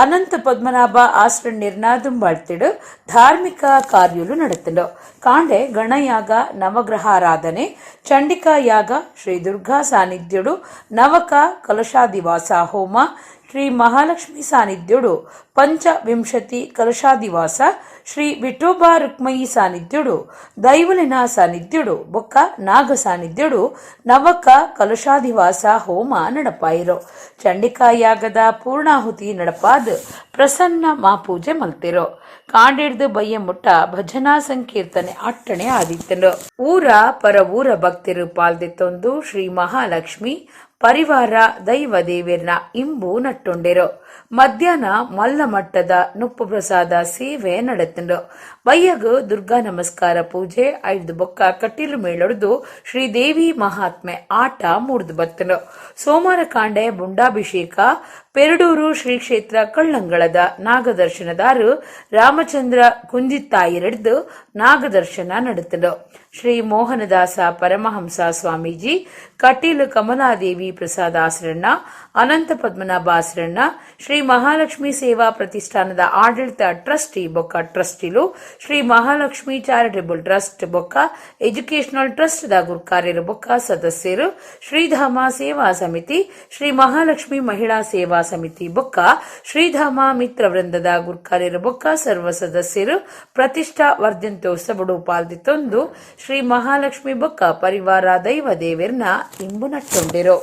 ಅನಂತ ಪದ್ಮನಾಭ ಆಸ್ರಣ್ಯರ್ನ ದುಂಬಾಳ್ತಿಡು ಧಾರ್ಮಿಕ ಕಾರ್ಯಲು ನಡೆತಂಡು. ಕಾಂಡೆ ಗಣಯಾಗ ನವಗ್ರಹಾರಾಧನೆ ಚಂಡಿಕಾ ಯಾಗ ಶ್ರೀ ದುರ್ಗಾ ಸಾನ್ನಿಧ್ಯಡು ನವಕ ಕಲಶಾದಿವಾಸ ಹೋಮ ಶ್ರೀ ಮಹಾಲಕ್ಷ್ಮಿ ಸಾನ್ನಿಧ್ಯಡು ಪಂಚವಿಂಶತಿ ಕಲಶಾದಿವಾಸ ಶ್ರೀ ವಿಠೋಬಾ ರುಕ್ಮಯಿ ಸಾನ್ನಿಧ್ಯಡು ದೈವಲಿನ ಸಾನ್ನಿಧ್ಯಡು ಬೊಕ್ಕ ನಾಗ ಸಾನ್ನಿಧ್ಯಡು ನವಕ ಕಲಶಾದಿವಾಸ ಹೋಮ ನಡಪಾಯಿರು. ಚಂಡಿಕಾ ಯಾಗದ ಪೂರ್ಣಾಹುತಿ ನಡಪಾದ ಪ್ರಸನ್ನ ಮಾಪೂಜೆ ಮಲ್ತಿರು. ಕಾಂಡಿಡ್ದು ಬಯ್ಯ ಮುಟ್ಟ ಭಜನಾ ಸಂಕೀರ್ತನೆ ಅಟ್ಟಣೆ ಆದಿತ್ತನು. ಊರ ಪರ ಊರ ಭಕ್ತರು ಪಾಲ್ದಿತ್ತೊಂದು ಶ್ರೀ ಮಹಾಲಕ್ಷ್ಮಿ ಪರಿವಾರ ದೈವ ದೇವಿರ್ನ ಇಂಬು ನಟ್ಟುಂಡಿರು. ಮಧ್ಯಾಹ್ನ ಮಲ್ಲ ಮಟ್ಟದ ನುಪ್ಪು ಪ್ರಸಾದ ಸೇವೆ ನಡೆತಂಡು. ಬಯ್ಯಗು ದುರ್ಗಾ ನಮಸ್ಕಾರ ಪೂಜೆ ಐದು ಬೊಕ್ಕ ಕಟೀಲು ಮೇಳೊಡ್ದು ಶ್ರೀದೇವಿ ಮಹಾತ್ಮೆ ಆಟ ಮೂಡ್ದು ಬತ್ತನು. ಸೋಮವಾರ ಕಾಂಡೆ ಬುಂಡಾಭಿಷೇಕ ಪೆರಡೂರು ಶ್ರೀ ಕ್ಷೇತ್ರ ಕಳ್ಳಂಗಳದ ನಾಗದರ್ಶನದಾರು ರಾಮಚಂದ್ರ ಕುಂಜಿತ್ತಾಯಿರಡ್ದು ನಾಗದರ್ಶನ ನಡೆತನು. ಶ್ರೀ ಮೋಹನದಾಸ ಪರಮಹಂಸ ಸ್ವಾಮೀಜಿ ಕಟೀಲು ಕಮಲಾದೇವಿ ಪ್ರಸಾದ ಆಸರಣ್ಣ ಅನಂತ ಪದ್ಮನಾಭ ಆಸರಣ್ಣ ಶ್ರೀ ಮಹಾಲಕ್ಷ್ಮಿ ಸೇವಾ ಪ್ರತಿಷ್ಠಾನದ ಆಡಳಿತ ಟ್ರಸ್ಟಿ ಬೊಕ್ಕ ಟ್ರಸ್ಟಿಲು ಶ್ರೀ ಮಹಾಲಕ್ಷ್ಮಿ ಚಾರಿಟಬಲ್ ಟ್ರಸ್ಟ್ ಬೊಕ್ಕ ಎಜುಕೇಶನಲ್ ಟ್ರಸ್ಟ್ the ಗುರ್ಕಾರ್ಯರು ಬೊಕ್ಕ ಸದಸ್ಯರು ಶ್ರೀಧಾಮ ಸೇವಾ ಸಮಿತಿ ಶ್ರೀ ಮಹಾಲಕ್ಷ್ಮಿ ಮಹಿಳಾ ಸೇವಾ ಸಮಿತಿ ಬೊಕ್ಕ ಶ್ರೀಧಾಮ ಮಿತ್ರ ವೃಂದದ ಗುರ್ಕಾರ್ಯರು ಬೊಕ್ಕ ಸರ್ವ ಸದಸ್ಯರು ಪ್ರತಿಷ್ಠಾ ವರ್ಧಂತ್ಯೋತ್ಸವಡು ಪಾಲ್ದಿತ್ತೊಂದು ಶ್ರೀ ಮಹಾಲಕ್ಷ್ಮಿ ಬೊಕ್ಕ ಪರಿವಾರ ದೈವ ದೇವಿರ್ನ ಇಂಬು ನಟ್ಟೊಂಡಿರು.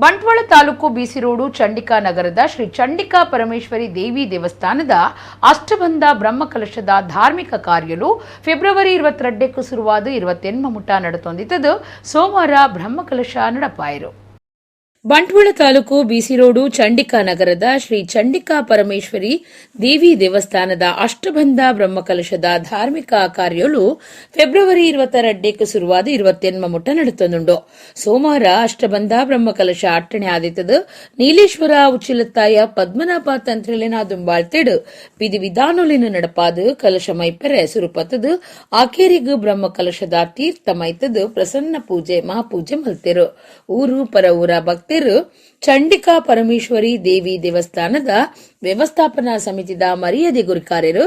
Bantwal taluk ಬಿಸಿ ರೋಡು ಚಂಡಿಕಾ ನಗರದ ಶ್ರೀ ಚಂಡಿಕಾ ಪರಮೇಶ್ವರಿ ದೇವಿ ದೇವಸ್ಥಾನದ ಅಷ್ಟಬಂಧ ಬ್ರಹ್ಮಕಲಶದ ಧಾರ್ಮಿಕ ಕಾರ್ಯಲು ಫೆಬ್ರವರಿ 22ಕ್ಕೂ ಶುರುವಾದ 28 ಮುಟ ನಡೆತೊಂದಿತ್ತದು. ಸೋಮವಾರ ಬ್ರಹ್ಮಕಲಶ ನಡಪಾಯರು. ಬಂಟ್ವಾಳ ತಾಲೂಕು ಬಿಸಿ ರೋಡು ಚಂಡಿಕಾ ನಗರದ ಶ್ರೀ ಚಂಡಿಕಾ ಪರಮೇಶ್ವರಿ ದೇವಿ ದೇವಸ್ಥಾನದ ಅಷ್ಟಬಂಧ ಬ್ರಹ್ಮಕಲಶದ ಧಾರ್ಮಿಕ ಕಾರ್ಯಲು ಫೆಬ್ರವರಿ 22ಕ್ಕೆ ಶುರುವಾದ 28 ಮುಟ್ಟ ನಡೆತೊಂದುಂಡು. ಸೋಮವಾರ ಅಷ್ಟಬಂಧ ಬ್ರಹ್ಮಕಲಶ ಅಟ್ಟಣೆ ಆದಿತ್ತದು. ನೀಲೇಶ್ವರ ಉಚ್ಚಿಲತ್ತಾಯ ಪದ್ಮನಾಭ ತಂತ್ರಿಲಿನ ದುಂಬಾಳ್ತೆಡು ವಿಧಿ ವಿಧಾನೊಲಿನ ನಡಪಾದು ಕಲಶ ಮೈಪೆರೆ ಸುರುಪತ್ತದು. ಆಕೇರಿಗು ಬ್ರಹ್ಮಕಲಶದ ತೀರ್ಥ ಮೈತದು ಪ್ರಸನ್ನ ಪೂಜೆ ಮಹಾಪೂಜೆ ಮಲ್ತೆರು. ಊರು ಪರ ಊರ ಭಕ್ತರು ಚಂಡಿಕಾ ಪರಮೇಶ್ವರಿ ದೇವಿ ದೇವಸ್ಥಾನದ ವ್ಯವಸ್ಥಾಪನಾ ಸಮಿತಿದ ಮರ್ಯಾದೆ ಗುರುಕಾರ್ಯರು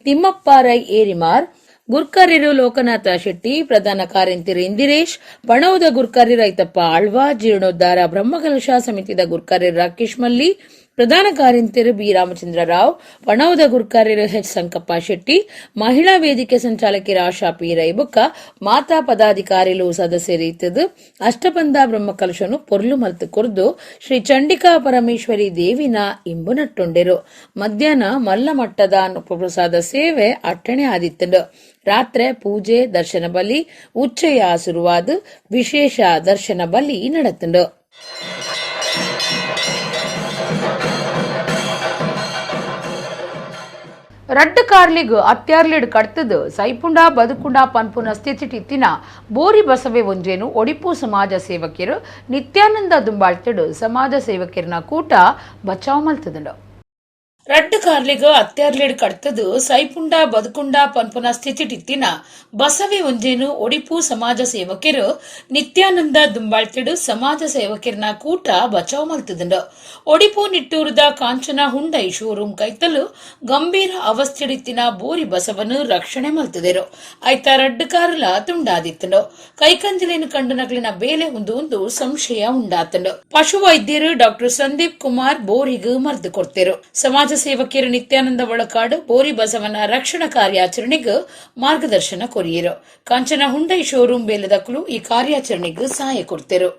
ತಿಮ್ಮಪ್ಪ ರೈ ಏರಿಮಾರ್, ಗುರ್ಕಾರ್ಯರು ಲೋಕನಾಥ ಶೆಟ್ಟಿ, ಪ್ರಧಾನ ಕಾರ್ಯಂತಿರು ಇಂದಿರೇಶ್, ಪಣೌದ ಗುರ್ಕಾರ್ಯ ರೈತಪ್ಪ ಆಳ್ವ, ಜೀರ್ಣೋದ್ಧಾರ ಬ್ರಹ್ಮಕಲಶ ಸಮಿತಿದ ಗುರ್ಕಾರ್ಯರು ರಾಕೇಶ್ ಮಲ್ಲಿ, ಪ್ರಧಾನ ಕಾರ್ಯಂತಿರು ಬಿ ರಾಮಚಂದ್ರ ರಾವ್, ಪಣೌದ ಗುರ್ಕಾರ್ಯರು ಎಚ್ ಸಂಕಪ್ಪ ಶೆಟ್ಟಿ, ಮಹಿಳಾ ವೇದಿಕೆ ಸಂಚಾಲಕಿ ಆಶಾ ಪಿ ರೈಬುಕ್ಕ, ಮಾತಾ ಪದಾಧಿಕಾರಿಲು ಸದಸ್ಯರಿತ್ತದು ಅಷ್ಟಬಂಧ ಬ್ರಹ್ಮಕಲಶನು ಪೊರ್ಲು ಮಲ್ತು ಕೊರ್ದು ಶ್ರೀ ಚಂಡಿಕಾ ಪರಮೇಶ್ವರಿ ದೇವಿನ ಇಂಬು ನಟ್ಟುಂಡೆರು. ಮಧ್ಯಾಹ್ನ ಮಲ್ಲ ಮಟ್ಟದ ಪ್ರಸಾದ ಸೇವೆ ಅಟ್ಟಣೆ ಆದಿತ್ತಂಡು. ರಾತ್ರೆ ಪೂಜೆ, ದರ್ಶನ ಬಲಿ, ಉಚ್ಚಯ ಶುರುವಾದ ವಿಶೇಷ ದರ್ಶನ ಬಲಿ ನಡತಂಡು. ರಡ್ಡು ಕಾರ್ಲಿಗ್ ಅತ್ಯಾರ್ಲಿಡ್ ಕಡ್ತದು ಸೈಪುಂಡ ಬದುಕುಂಡ ಪನ್ಪುನ ಸ್ಥಿತಿಟಿತ್ತಿನ ಬೋರಿ ಬಸವೆ ಒಂಜೇನು ಒಡಿಪು ಸಮಾಜ ಸೇವಕಿಯರು ನಿತ್ಯಾನಂದ ದುಂಬಾಳ್ತಿಡು ಸಮಾಜ ಸೇವಕಿಯರನ ಕೂಟ ಬಚಾವ್ ಮಲ್ತದಂಡು. ರಡ್ಡು ಕಾರ್ಲಿಗ್ ಅತ್ಯಾರ್ಲಿಡ್ ಕಡ್ತದು ಸೈಪುಂಡ ಬದುಕುಂಡ ಪನ್ಪುನ ಸ್ಥಿತಿಟಿತ್ತಿನ ಬಸವೆ ಒಂಜೇನು ಒಡಿಪು ಸಮಾಜ ಸೇವಕಿಯರು ನಿತ್ಯಾನಂದ ದುಂಬಾಳ್ತಿಡು ಸಮಾಜ ಸೇವಕಿಯರನ ಕೂಟ ಬಚಾವ್ ಮಲ್ತದಂಡು. ಒಡಿಪು ನಿಟ್ಟೂರದ ಕಾಂಚನ ಹುಂಡೈ ಶೋರೂಮ್ ಕೈತಲು ಗಂಭೀರ ಅವಸ್ಥೆಡಿತ್ತಿನ ಬೋರಿ ಬಸವನು ರಕ್ಷಣೆ ಮಲ್ತದೆರು. ಆಯ್ತ ರಡ್ಡು ಕಾರುಲ ತುಂಡಾದಿತ್ತಂಡು. ಕೈಕಂಜಲಿನ ಕಂಡು ನಕಲಿನ ಬೇಲೆ ಒಂದು ಒಂದು ಸಂಶಯ ಉಂಡಾತಂಡು. ಪಶು ವೈದ್ಯರು ಡಾಕ್ಟರ್ ಸಂದೀಪ್ ಕುಮಾರ್ ಬೋರಿಗ್ ಮರ್ದು ಕೊಡ್ತಿರು. ಸಮಾಜ ಸೇವಕಿಯರು ನಿತ್ಯಾನಂದ ಒಳಕಾಡು ಬೋರಿ ಬಸವನ ರಕ್ಷಣಾ ಕಾರ್ಯಾಚರಣೆಗೆ ಮಾರ್ಗದರ್ಶನ ಕೊರಿಯರು. ಕಾಂಚನ ಹುಂಡೈ ಶೋರೂಮ್ ಬೇಲದಕ್ಕಲು ಈ ಕಾರ್ಯಾಚರಣೆಗೆ ಸಹಾಯ ಕೊಡ್ತಿರು.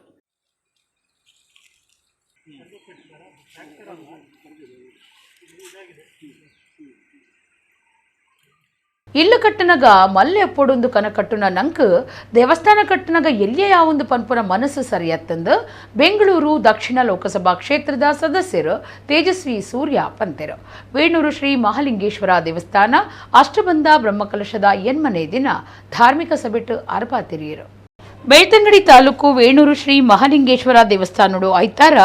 ಇಲ್ಲು ಕಟ್ಟನಗ ಮಲ್ಲೆ ಪೊಡೊಂದು ಕನಕಟ್ಟುನ ನಂಕ್ ದೇವಸ್ಥಾನ ಕಟ್ಟನಗ ಎಲ್ಲಿಯ ಯಾವೊಂದು ಪನ್ಪುನ ಮನಸ್ಸು ಸರಿಯತ್ತಂದು ಬೆಂಗಳೂರು ದಕ್ಷಿಣ ಲೋಕಸಭಾ ಕ್ಷೇತ್ರದ ಸದಸ್ಯರು ತೇಜಸ್ವಿ ಸೂರ್ಯ ಪಂತೆರು. ವೇಣೂರು ಶ್ರೀ ಮಹಾಲಿಂಗೇಶ್ವರ ದೇವಸ್ಥಾನ ಅಷ್ಟಬಂಧ ಬ್ರಹ್ಮಕಲಶದ ಎನ್ಮನೆ ದಿನ ಧಾರ್ಮಿಕ ಸಭೆಟ್ಟು ಅರ್ಪಾತಿರಿಯರು. ಬೆಳ್ತಂಗಡಿ ತಾಲೂಕು ವೇಣೂರು ಶ್ರೀ ಮಹಾಲಿಂಗೇಶ್ವರ ದೇವಸ್ಥಾನಡು ಐತಾರ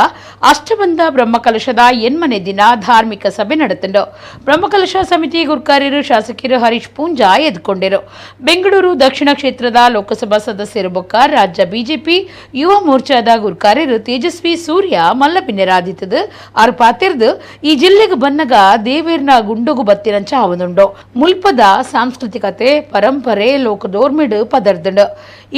ಅಷ್ಟಬಂಧ ಬ್ರಹ್ಮಕಲಶದ ಎನ್ಮನೆ ದಿನ ಧಾರ್ಮಿಕ ಸಭೆ ನಡೆತಂಡು. ಬ್ರಹ್ಮಕಲಶ ಸಮಿತಿ ಗುರ್ಕಾರ್ಯರು ಶಾಸಕರು ಹರೀಶ್ ಪೂಂಜಾ ಎದ್ಕೊಂಡಿರು. ಬೆಂಗಳೂರು ದಕ್ಷಿಣ ಕ್ಷೇತ್ರದ ಲೋಕಸಭಾ ಸದಸ್ಯರು ಬೊಕ್ಕ ರಾಜ್ಯ ಬಿಜೆಪಿ ಯುವ ಮೋರ್ಚಾದ ಗುರ್ಕಾರ್ಯರು ತೇಜಸ್ವಿ ಸೂರ್ಯ ಮಲ್ಲಪಿನ್ನೆರಾದಿತ್ತದು. ಅರ್ಪಾತಿರ್ದು ಈ ಜಿಲ್ಲೆಗೆ ಬನ್ನಗ ದೇವೇರ್ನ ಗುಂಡುಗು ಬತ್ತಿರಂಚ ಅವನುಂಡು. ಮುಲ್ಪದ ಸಾಂಸ್ಕೃತಿಕತೆ ಪರಂಪರೆ ಲೋಕದೋರ್ಮಿಡು ಪದರ್ದಂಡು.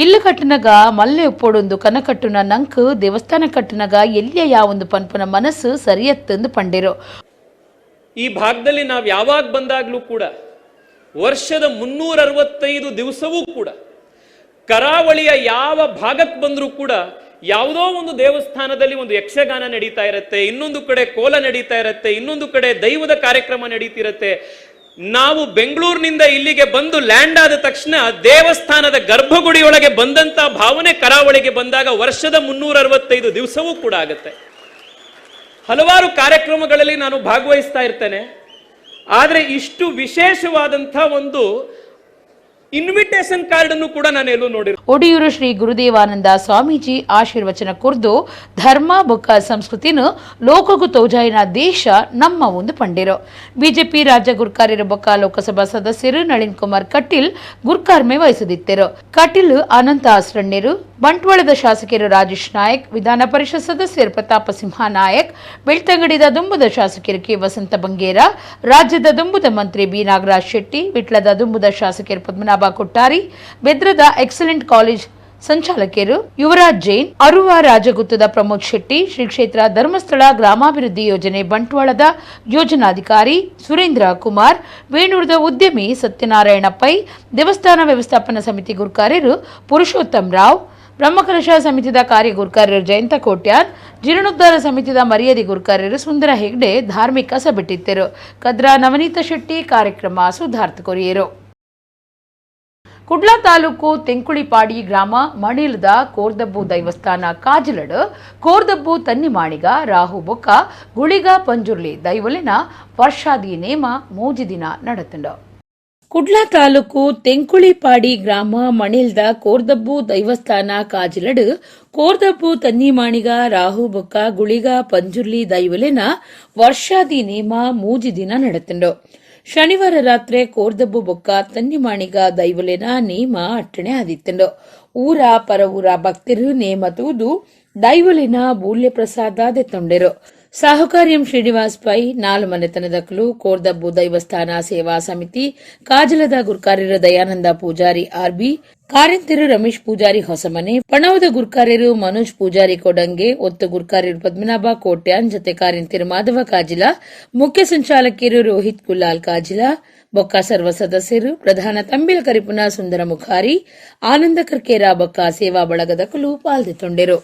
ಇಲ್ಲು ಕಟ್ಟನಗ ಮಲ್ಲೆ ಉಪ್ಪೊಡೊಂದು ಕನಕಟ್ಟುನ ನಂಕ್ ದೇವಸ್ಥಾನ ಕಟ್ಟನಗ ಎಲ್ಲಿಯ ಯಾವೊಂದು ಪನ್ಪುನ ಮನಸ್ಸು ಸರಿಯತ್ತಂದು ಪಂಡಿರು. ಈ ಭಾಗದಲ್ಲಿ ನಾವು ಯಾವಾಗ ಬಂದಾಗಲೂ ಕೂಡ ವರ್ಷದ 365 ದಿವಸವೂ ಕೂಡ ಕರಾವಳಿಯ ಯಾವ ಭಾಗಕ್ಕೆ ಬಂದರೂ ಕೂಡ ಯಾವುದೋ ಒಂದು ದೇವಸ್ಥಾನದಲ್ಲಿ ಒಂದು ಯಕ್ಷಗಾನ ನಡೀತಾ ಇರುತ್ತೆ, ಇನ್ನೊಂದು ಕಡೆ ಕೋಲ ನಡೀತಾ ಇರುತ್ತೆ, ಇನ್ನೊಂದು ಕಡೆ ದೈವದ ಕಾರ್ಯಕ್ರಮ ನಡೀತಿರತ್ತೆ. ನಾವು ಬೆಂಗಳೂರಿನಿಂದ ಇಲ್ಲಿಗೆ ಬಂದು ಲ್ಯಾಂಡ್ ಆದ ತಕ್ಷಣ ದೇವಸ್ಥಾನದ ಗರ್ಭಗುಡಿಯೊಳಗೆ ಬಂದಂತ ಭಾವನೆ ಕರಾವಳಿಗೆ ಬಂದಾಗ ವರ್ಷದ 365 ದಿವಸವೂ ಕೂಡ ಆಗುತ್ತೆ. ಹಲವಾರು ಕಾರ್ಯಕ್ರಮಗಳಲ್ಲಿ ನಾನು ಭಾಗವಹಿಸ್ತಾ ಇರ್ತೇನೆ, ಆದರೆ ಇಷ್ಟು ವಿಶೇಷವಾದಂಥ ಒಂದು ಇನ್ವಿಟೇಷನ್ ಕಾರ್ಡ್ ಅನ್ನು ಕೂಡ ನಾನು ಎಲ್ಲೂ ನೋಡಿರ. ಒಡಿಯೂರು ಶ್ರೀ ಗುರುದೇವಾನಂದ ಸ್ವಾಮೀಜಿ ಆಶೀರ್ವಚನ ಕುರ್ದು ಧರ್ಮ ಬೊಕ್ಕ ಸಂಸ್ಕೃತಿನ ಲೋಕಗು ತೋಜಾಯಿನ ದೇಶ ನಮ್ಮ ಒಂದು ಪಂಡಿರು. ಬಿಜೆಪಿ ರಾಜ್ಯ ಗುರ್ಕಾರ್ಯರು ಬೊಕ್ಕ ಲೋಕಸಭಾ ಸದಸ್ಯರು ನಳಿನ್ ಕುಮಾರ್ ಕಟೀಲ್ ಗುರ್ಕಾರ್ಮೆ ವಹಿಸದಿತ್ತರು. ಕಟೀಲ್ ಅನಂತ ಆಸ್ರಣ್ಯರು, ಬಂಟ್ವಾಳದ ಶಾಸಕರು ರಾಜೇಶ್ ನಾಯಕ್, ವಿಧಾನ ಪರಿಷತ್ ಸದಸ್ಯರು ಪ್ರತಾಪ ಸಿಂಹ ನಾಯಕ್, ಬೆಳ್ತಂಗಡಿದ ದುಂಬುದ ಶಾಸಕರು ಕೆ ವಸಂತ ಬಂಗೇರ, ರಾಜ್ಯದ ದುಂಬುದ ಮಂತ್ರಿ ಬಿ ನಾಗರಾಜ್ ಶೆಟ್ಟಿ, ವಿಟ್ಲದ ದುಂಬುದ ಶಾಸಕರು ಪದ್ಮನಾಭ ಕೊಟ್ಟಾರಿ, ಬೆದ್ರದ ಎಕ್ಸಲೆಂಟ್ ಕಾಲೇಜ್ ಸಂಚಾಲಕರು ಯುವರಾಜ್ ಜೈನ್, ಅರುವ ರಾಜಗುತ್ತದ ಪ್ರಮೋದ್ ಶೆಟ್ಟಿ, ಶ್ರೀ ಕ್ಷೇತ್ರ ಧರ್ಮಸ್ಥಳ ಗ್ರಾಮಾಭಿವೃದ್ಧಿ ಯೋಜನೆ ಬಂಟ್ವಾಳದ ಯೋಜನಾಧಿಕಾರಿ ಸುರೇಂದ್ರ ಕುಮಾರ್, ವೇಣೂರದ ಉದ್ಯಮಿ ಸತ್ಯನಾರಾಯಣ ಪೈ, ದೇವಸ್ಥಾನ ವ್ಯವಸ್ಥಾಪನಾ ಸಮಿತಿ ಗುರುಕಾರ್ಯರು ಪುರುಷೋತ್ತಮ್ ರಾವ್, ಬ್ರಹ್ಮಕಲಶ ಸಮಿತಿದ ಕಾರ್ಯಗುರ್ಕಾರ್ಯರು ಜಯಂತ ಕೋಟ್ಯಾನ್, ಜೀರ್ಣೋದ್ಧಾರ ಸಮಿತಿದ ಮರ್ಯಾದೆ ಗುರ್ಕಾರ್ಯರು ಸುಂದರ ಹೆಗ್ಡೆ ಧಾರ್ಮಿಕ ಸಭೆಟ್ಟಿದ್ದರು. ಕದ್ರಾ ನವನೀತ ಶೆಟ್ಟಿ ಕಾರ್ಯಕ್ರಮ ಸುಧಾರ್ಥ ಕೊರಿಯರು. ಕುಡ್ಲ ತಾಲೂಕು ತೆಂಕುಳಿಪಾಡಿ ಗ್ರಾಮ ಮಣಿಲ್ದ ಕೋರ್ದಬ್ಬು ದೈವಸ್ಥಾನ ಕಾಜಲಡು ಕೋರ್ದಬ್ಬು ತನ್ನಿಮಾಣಿಗ ರಾಹು ಬೊಕ್ಕ ಗುಳಿಗ ಪಂಜುರ್ಲಿ ದೈವಲಿನ ವರ್ಷಾದಿ ನೇಮ ಮೂಜಿ ದಿನ ನಡೆತುಂಡು. ಕುಡ್ಲ ತಾಲೂಕು ತೆಂಕುಳಿಪಾಡಿ ಗ್ರಾಮ ಮಣಿಲ್ದ ಕೋರ್ದಬ್ಬು ದೈವಸ್ಥಾನ ಕಾಜಿಲಡು ಕೋರ್ದಬ್ಬು ತನ್ನಿಮಾಣಿಗ ರಾಹು ಬೊಕ್ಕ ಗುಳಿಗ ಪಂಜುರ್ಲಿ ದೈವಲಿನ ವರ್ಷಾದಿ ನೇಮ ಮೂಜಿ ದಿನ ನಡೆತುಂಡು. ಶನಿವಾರ ರಾತ್ರಿ ಕೋರ್ದಬ್ಬು ಬೊಕ್ಕ ತನ್ನಿಮಾಣಿಗ ದೈವಲಿನ ನೇಮ ಅಟ್ಟಣೆ ಆದಿತ್ತುಂಡು. ಊರ ಪರವೂರ ಭಕ್ತರು ನೇಮ ತೂದು ದೈವಲಿನ ಬೂಲ್ಯ ಪ್ರಸಾದ ದೆತ್ತೊಂಡೆರು. ಸಾಹುಕಾರ್ ಎಂ ಶ್ರೀನಿವಾಸ್ ಪೈ ನಾಲು ಮನೆತನದಕಲು ಕೋರ್ದಬ್ಬು ದೈವಸ್ಥಾನ ಸೇವಾ ಸಮಿತಿ ಕಾಜಲದ ಗುರ್ಕಾರ್ಯರು ದಯಾನಂದ ಪೂಜಾರಿ ಆರ್ಬಿ, ಕಾರಿಂತಿರು ರಮೇಶ್ ಪೂಜಾರಿ ಹೊಸಮನೆ, ಪಣವದ ಗುರ್ಕಾರ್ಯರು ಮನೋಜ್ ಪೂಜಾರಿ ಕೊಡಂಗೆ, ಒತ್ತು ಗುರ್ಕಾರ್ಯರು ಪದ್ಮನಾಭ ಕೋಟ್ಯಾನ್, ಜೊತೆ ಕಾರಿಂತಿರು ಮಾಧವ ಕಾಜಿಲ, ಮುಖ್ಯ ಸಂಚಾಲಕಿಯರು ರೋಹಿತ್ ಕುಲಾಲ್ ಕಾಜಿಲ, ಬೊಕ್ಕ ಸರ್ವ ಸದಸ್ಯರು, ಪ್ರಧಾನ ತಂಬಿಲ ಕರಿಪುನ ಸುಂದರ ಮುಖಾರಿ, ಆನಂದ ಕರ್ಕೇರ ಬೊಕ್ಕ ಸೇವಾ ಬಳಗದ ಕುಲು ಪಾಲ್ದೆತ್ತೊಂಡೆರು.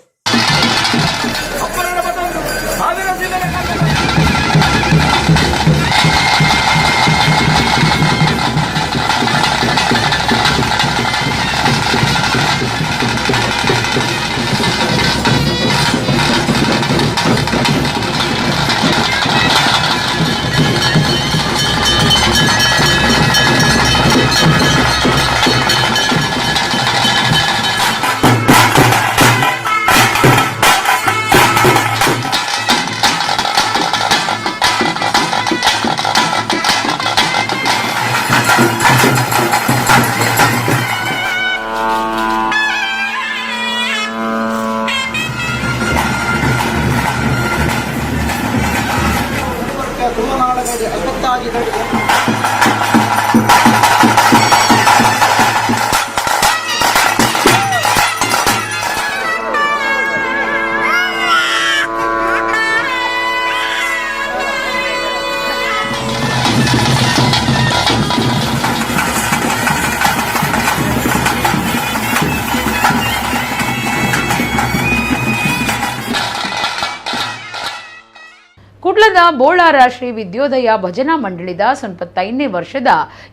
ಕುಡ್ಲದ ಬೋಳಾರ ಶ್ರೀ ವಿದ್ಯೋದಯ ಭಜನಾ ಮಂಡಳಿದ 85ನೇ ವರ್ಷದ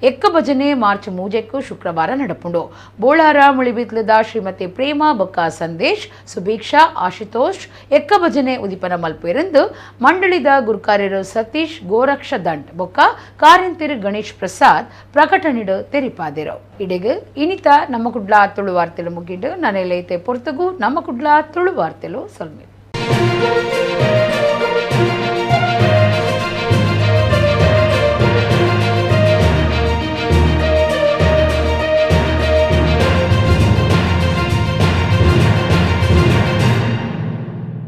ಎಕ್ಕ ಭಜನೆ ಮಾರ್ಚ್ 3 ಶುಕ್ರವಾರ ನಡಪುಂಡು. ಬೋಳಾರ ಮುಳಿಬಿತ್ಲದ ಶ್ರೀಮತಿ ಪ್ರೇಮ ಬೊಕ್ಕ ಸಂದೇಶ್, ಸುಭೀಕ್ಷಾ, ಆಶುತೋಷ್ ಎಕ್ಕ ಭಜನೆ ಉದಿಪನ ಮಲ್ಪೆರೆಂದು ಮಂಡಳಿದ ಗುರುಕಾರ್ಯರು ಸತೀಶ್ ಗೋರಕ್ಷ ದಂಡ್ ಬೊಕ್ಕ ಕಾರಿಂತಿರು ಗಣೇಶ್ ಪ್ರಸಾದ್ ಪ್ರಕಟಣೆಡು ತೆರಿಪಾದಿರು. ಇಡೆಗ್ ಇನಿತ ನಮ್ಮ ಕುಡ್ಲ ತುಳುವಾರ್ತೆಲು ಮುಗಿಂಡು. ನನೆಲೈತೆ ಪೊರ್ತುಗು ನಮ್ಮ ಕುಡ್ಲ ತುಳುವಾರ್ತೆಲು ಸೊಲ್ಮೆ.